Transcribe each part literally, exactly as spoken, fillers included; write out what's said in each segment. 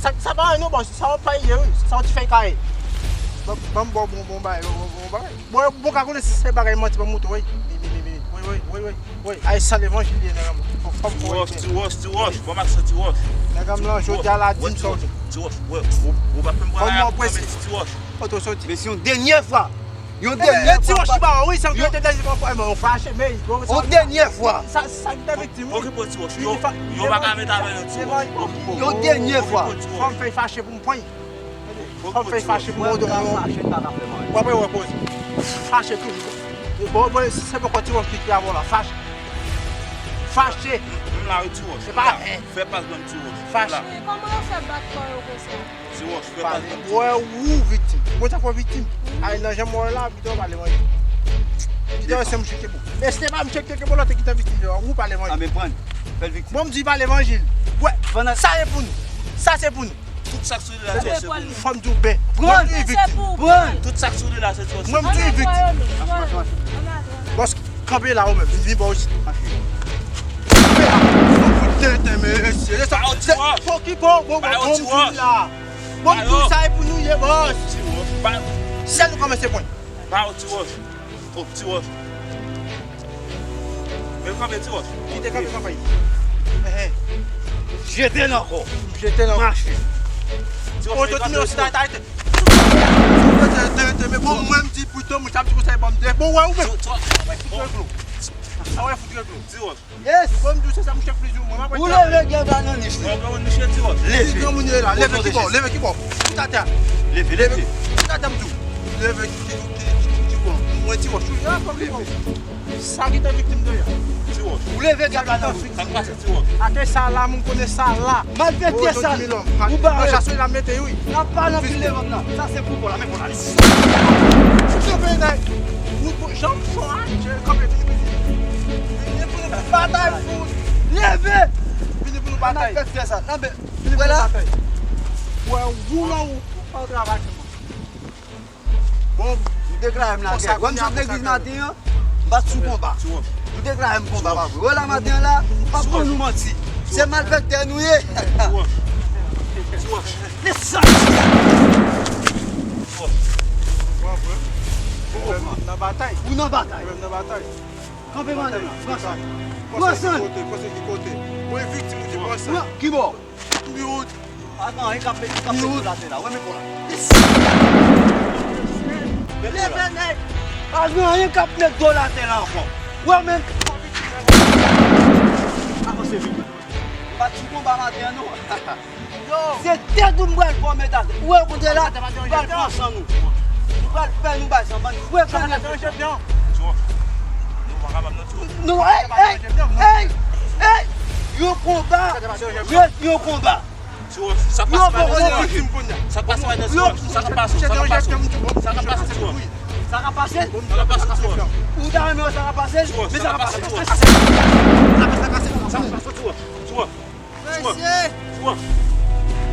sa, sa pa anyen non, bòs. Sa w ap pale, wi. Sa w ti fè kay. Ban, ban m ba w bon, bon bagay, bon, bon, bon bagay. Bon, bon, ka konnen se bagay manti, ban m mouton, wi. Wi, wi, wi, wi. Wi, wi, wi, wi, wi. Ay, sa levanjil ye, nèg an. Fò, fò m Ti Wòch, Ti Wòch, Ti Wòch. Ban m aksè Ti Wòch. Nèg an, m lan, jodi a la, di m sa w di. Ti Wòch, wè. Ou, ou pa fè m pran la, mwen prese. Ti Wòch. Fò w soti. Men se yon dènyè fwa. Yon dènyè fwa. Ti Wòch ki ba w, wi, sa m te di, fò, men, ou fache, men, yon dènyè fwa. Sa, sa ki te viktim, wi. Okipe w, Ti Wòch. Yo, yo pa ka met avè yo, Ti Wòch. Yon dènyè fwa. Fò m fè fache pou m pran. Fò m fè fache pou mwen, w ap wè, w ap wè, poze. Fache toujou. Bon, bon, se poko Ti Wòch ki travay la. Fache. Fache. M la wi, Ti Wòch. Se pa fè pas ban m, Ti Wòch. Fache. Kòman yo fè bat kò yo konsa? Ti Wòch, fè pas ban m, Ti Wòch. Wè, ou viktim. Mwen ta fè viktim. Ay, nan jan mwen la, pito pale manje. Pito se mouche ke bon. E se pa mouche ke bon, lòt ki te viktim yo. Ou pale manje. A, men pran. Fè l viktim. Bon, m di pale evanjil. Wè, sa se pou nou. Sa se pou nou. Tout sa k sou li la, se pou nou. Fò m di w byen. Pran. Mwen m di viktim. Pran. Tout sa k sou li la, se pou nou. Mwen m di viktim. Bòs, kanpe la ou menm. Vin, vin bò isit. Kanpe la. Fò ki bon, bon, bon, bon, la. Bon, m di w sa e pou nou ye, bòs. Se nou kòmanse pran. Ba yo Ti Wòch. Oh, Ti Wòch. Men kanpe, Ti Wòch. Kite kanpe, kanpe. Enhen. Jete l ankò. Jete l ankò. Mache. Ti Wòch, men kanpe, Ti Wòch. Te, te, te, men bon, mwen m di pito, mwen ap di konsa, bon, bon, wè ou menm. Ti Wòch, bon. A wè, fout gwo dlo. Ti Wòch. Yes. Bon, m di w se sa, mouche plizyè mwa. Ou leve gèl la nan nich li. Bon, bon, mouche Ti Wòch. Leve. Ki granmoun ye la? Leve ki bò? Leve ki bò? Tout atè. Leve, leve. Tout atè, m di w. Leve ki, ki, ki, ki, ki bò? Mwen Ti Wòch. Wi, a, fò ki bò. Sa ki te viktim de ya. Ti Wòch. Ou leve gèl la nan nich. Sa k pase, Ti Wòch? Ate sa la, moun konnen sa la. Malfektè sal. Ou ba yo. Chache la mete, wi. N ap pale anpil devan m nan. Sa se pou kò la, men kò la. Kanpe, nèg. Ou, ou, jan m fò a, kanpe, vini, vini. Vini pou nou batay pou. Leve. Vini pou nou batay. N ap fè sa. N ap vini pou nou batay. Wè, ou la, ou, ou travay. Bon, nou deklare m lagè. Wè m sot legliz maten an, m pa t sou konba. Nou deklare m konba, pa vre. Wè la maten an la, m pa pran nou manti. Se malfektè nou ye. Desann. Nan batay. Ou nan batay. Kanpe madanm nan. Pran sa. Pran sa. Pran sa ki kote, pran sa ki kote. Mwen viktim ou di pran sa. Ki bò? Avan anyen k ap met, k ap met do l atè la. Wè men kò la. Leve nèg. Avan anyen k ap met do l atè la ankò. Wè men. Avanse vit. M pa t sou konba maten an non. Se tèt ou m pral fòme atè. Ou wè kote la, m pral pran san nou. M pral fè nou bay san bann. Ou wè kote la. Nou, ey, ey, ey, ey. Yon konba ret yon konba. Sa k pase madanm Ti Wòch? Sa k pase madanm Ti Wòch? Sa k pase? Sa k pase? Sa k pase Ti Wòch? Sa k pase? Sa k pase Ti Wòch? Ou ta renmen wè sa k pase? Men sa k pase Ti Wòch? Sa k pase Ti Wòch? Ti Wòch? Ti Wòch? Ti Wòch?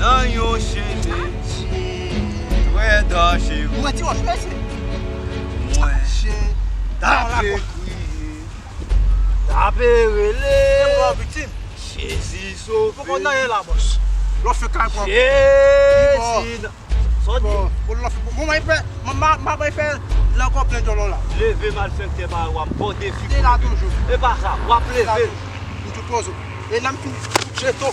nan yon chemen ki twè danjere. Mwen ti wòch, mesye. Mwen ta vle kriye, ta vle rele. Jezi sove. Poko nan ye la, bòs. Lòt fè kay pran. Jezi. Sa w di? Bon, bon, lòt fè, bon, mwen fè, mwen, mwen, mwen fè lè ankò plen djòlò la. Leve malfektè pa w ap bò defi. Li la toujou. E pa sa, w ap leve. Li la toujou. M tout poze. E lè m fin jete w.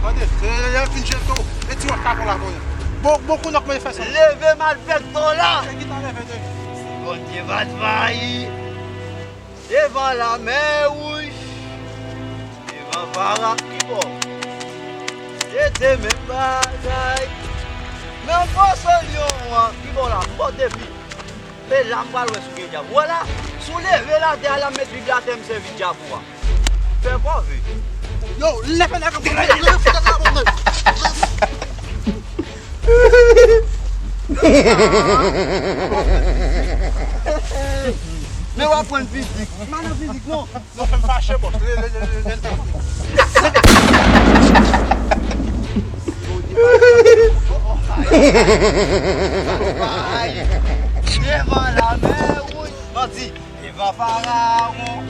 Tande, e lè m fin jete w, e ti wòch ka pran la konnen. Bon, bon, kounye a mwen fè sa. Leve malfektè w la. Se ki ta leve de. Bondye va t vayi. Devan Lamè Wouj, devan Fara, ki bò? Se te menm bagay. Nan fòs lyon an, ki bò la? M bò depi. E la m pral wè si w gen djab. Wè la, si w leve l atè a la, m met Bib la atè, m sèvi djab ou a. Fè kòve. Yo, leve nèg la, leve nèg la, leve nèg la. Men w ap pran fizik. M pa nan fizik, non. Non, fè m fache, bòs. Lè, lè, lè, lè, lè. Devan Lamè Wouj, manti. Devan Farawon,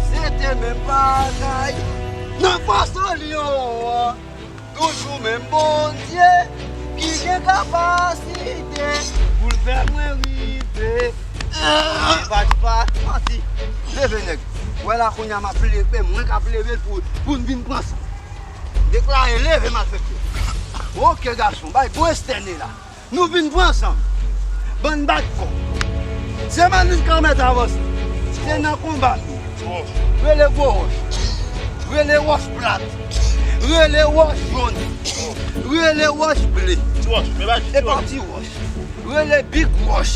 se te menm bagay. Nan fòs lyon an, toujou menm Bondye ki gen kapasite pou l fè mwen rive. Li pa t pa manti. Leve, nèg. Wè la, kounye a, m ap leve, mwen k ap leve l pou, pou n vin pran sa. Deklare leve malfektè. Oke, gason, bay bon estène la. Nou vin pran ansanm. Bann bat kò. Se Manouch k ap mèt avanse. Se nan konba nou. Rele gwo wòch. Rele wòch plat. Rele wòch jòn. Rele Wòch Ble. Ti Wòch, men pa di ti Wòch. E pa ti Wòch. Rele Big Wòch.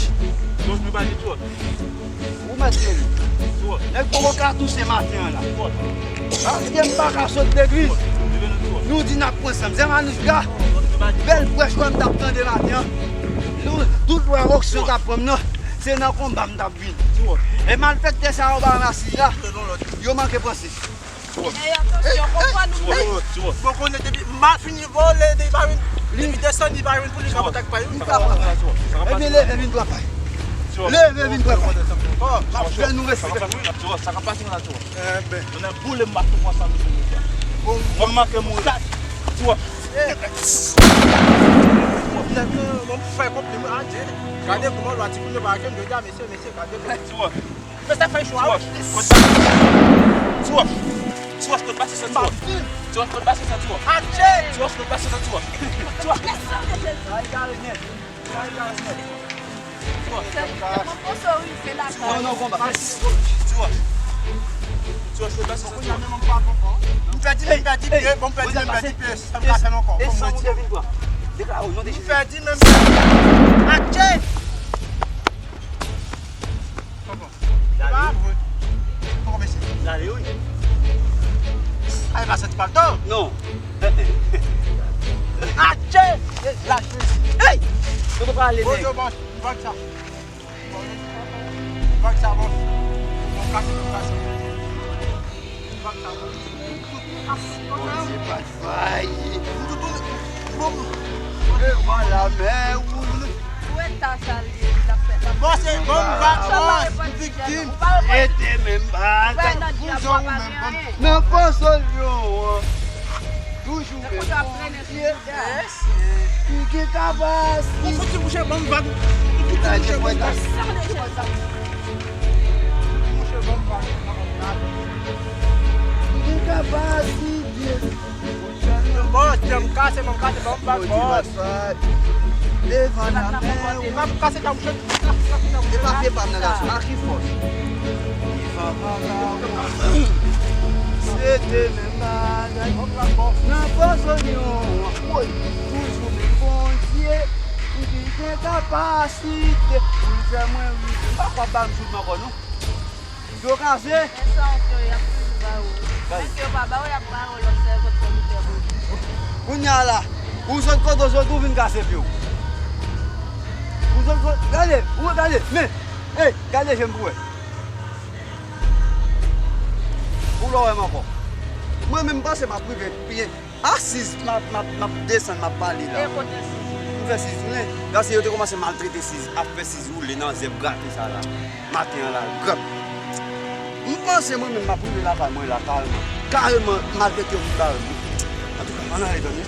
Ti Wòch, men pa di ti Wòch. Ou mèt rele. Ti Wòch. Nèg poko ka touse maten an la. Ti Wòch. Paske m pa ka sot legliz. Ti Wòch, men rele ti Wòch. Nou di n ap pran sanm. Zè Manouch Gra. Ti Wòch, men pa di ti Wòch. Bèl prèch wè m t ap tande maten an. Nou, tout lwa onksyon t ap pran m nan, se nan konba m t ap vini. Ti Wòch. E malfektè sa yo ba m asiz la, yo manke panse. Ey, atansyon, konprann ou menm. Bon, konnen depi m pa fini vole, depi pa vin, depi desann, li pa vin pou li ka kontak pa yo. Li ka kontak. Ebyen, leve vin pran pay. Leve vin pran pay. Oh, m ap fè nou respè. Sa k ap pase la, Tiwòch? Enben. Mwen ap boule m pa sou konsa, mesye, mesye. Bon, mwen manke mouri. Tiwòch. Nèg yo, bon, fè konpli, adje. Gade kouman lwa ti kounye pa kem, jodi a, mesye, mesye, gade. Tiwòch. Mesye fè chwa, wi. Tiwòch, kot pase sa, Tiwòch? Tiwòch, kot pase sa, Tiwòch? Atche! Tiwòch, kot pase sa, Tiwòch? Tiwòch. Ay, gare nèt. Ay, gare nèt. Tiwòch. Non, non, konba. Tiwòch. Tiwòch, kot pase sa, Tiwòch? M pèdi, m pèdi pye, bon, m pèdi, m pèdi pye, sa m ka fè ankò. Fò m retire. M pèdi, men m pèdi. Atche! Papa. Papa, mesye. Gade, wi. Ay, pa soti palto. Non. Atche! Lache. Hey! Kote w prale, nèg? Bonjou, bòs. Bag sa. Bag sa, bòs. Bon, kase, bon, kase. Bag sa, bòs. Bondye pa t fayi. Devan lamè wouj. Ou wè ta sa l ye, li t ap fè, l ap fè. Bòs, se bon bak, bòs, ou viktim. Rete menm bagay. Nan fòs olyon an. Toujou menm Bondye. Ki gen kapasite. Ou fouti mouche ban m vag. Ou fouti mouche ban m vag. Mouche ban m vag. Ki gen kapasite. Bòs, janm kase, ban m kase, ban m vag, bòs. Devan lamè. Ban m kase, janm kase. E pa vye pa m nan gason, a ki fòs? Se te menm bagay. Nan fòs olyon an, woy, toujou menm Bondye, ki gen kapasite pou l fè mwen rive. M pa kwè ap ba m jouk ankò, non. Yo kraze. Men sa w fè yo, y ap toujou ba ou. Menm ke yo pa ba ou, y ap ba ou lòt sèvant pou nou fè pou ou. Kounye a la, ou sot kote w sot, ou vin kase pye w. Ou sot kote, gade, ou gade, men, hey, gade je m pou wè. Ou lò wè m ankò. Mwen menm, m panse m ap rive byen. Asiz, m ap, m ap, m ap desann, m ap pale la. E kote siz? M fè siz tounen. Gade yo te kòmanse maltrete siz, ap fè siz woule nan zèb grate sa la. Maten an la, grap. M panse mwen menm m ap rive lakay mwen la, kareman. Kareman, maltrete yo vin bare m. Antouka, ann ale, Dònye.